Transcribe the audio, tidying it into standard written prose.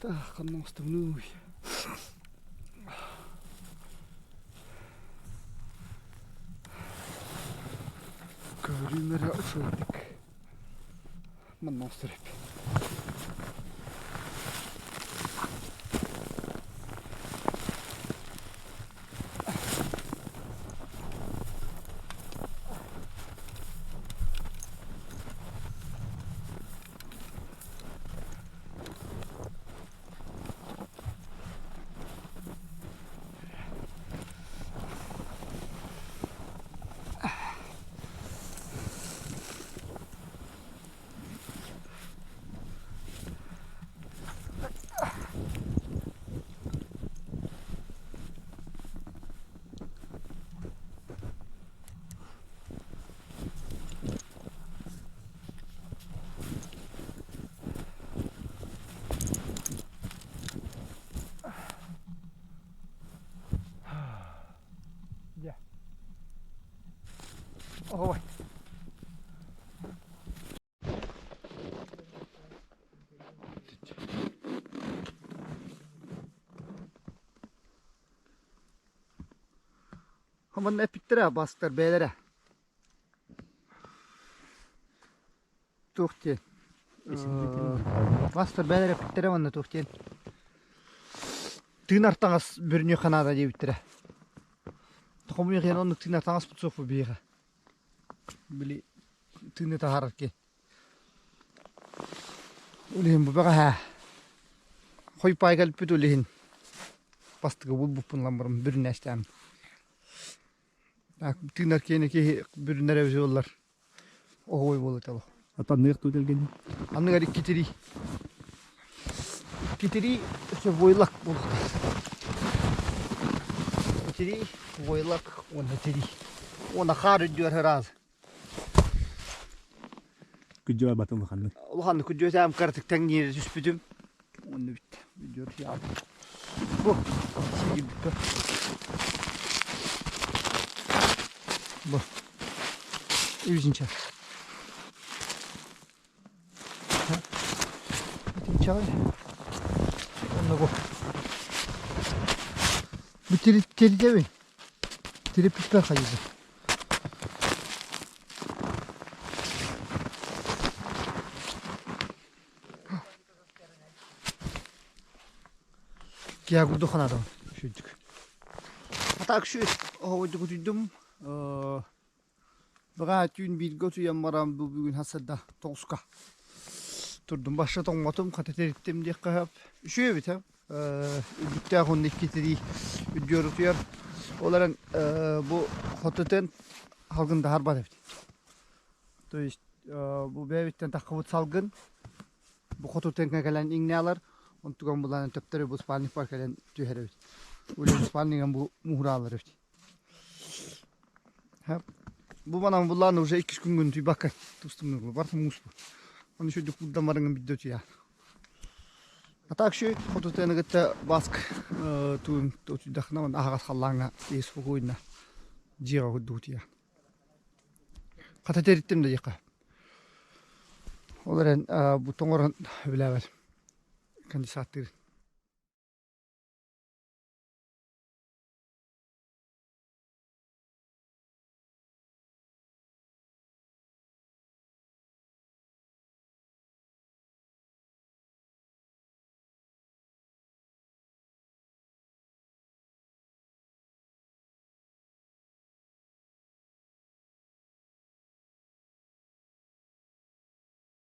Так, ханна оҥостубунуй? Көрүүм эрэ үчүгэйдик. Манна оҥостор эбит. Дьэ. Оһуобай. Манна эппиттэрэ бастар бэйэлэрэ. Туох диэн Бастар бэйэлэрэ эппиттэрэ уонна туох диэн тыынар таҥас бүрүнүөххэ наада диэбиттэрэ. Хомуйуох иһин оннук тыынар таҥаспыт суох биһиэхэ. Били тыыны таһаарар киһи. Ол иһин бу бэҕэһээ хойпаай кэлбит ол иһин бастакы булбуппун ылан баран бүрүнээстээн. Тыынар киэнэ киһи бүрүнэр эбит буоллар Оһуой буолута Атанныах туу дэлгэни. Анныгар икки тирии. Икки тирии өссө войлок буолуохтаах. Тирии, войлок уонна тирии. Уонна хаар үрдүгэр ыраас. Күдьүө батын улаханнык. Улаханнык күдьүөтээм кыратык тэҥниири түспүтүм. Уонна бүттэ. Бүдүөр Бу сиигирбиппэ. Бу. Үсүнчэ. Итинчэҕэ. Онно бу. Бу тиритэбин. Тириппиппэр хайыыбын. Киһи курдук санаатым үчүгдүк. А так үчүгэй оһоҕойдук утуйдум. Быгаа түүн бииргэ утуйан баран бу бүгүн хасырда тоҕуска турдум. Баша тоҥмотум, хата тириттим диэххэ сөп. Үчүгэй эбит үрдүктээх уонна икки тирии үрдүөр утуйар. Ол эрэн бу хотутен салгын таһарбат эбит. То есть бу бэйэбиттэн таххыбыт салгын Бу хоту тэҥҥэ кэлэн иҥнээлэр, онтуган булан төптөрү бу спальникпар кэлэн түһэрэбит. Үлэ спальниган бу муһураалар эбит. Бу манан буллаан уже иккис күнгүн түйбакка тустум барытын муус бу. Оны шүдүк курдан барыңын бидде утуя. А так шү хоту тыаны кытта баск туун утуйдахына аһаҕас халлааҥҥа спокойно дьиэҕэ курдук утуйа. Хата тэриттим да диэххэ. Ол эрэн бу тоҥорон үлээбэр конденсаттыыр.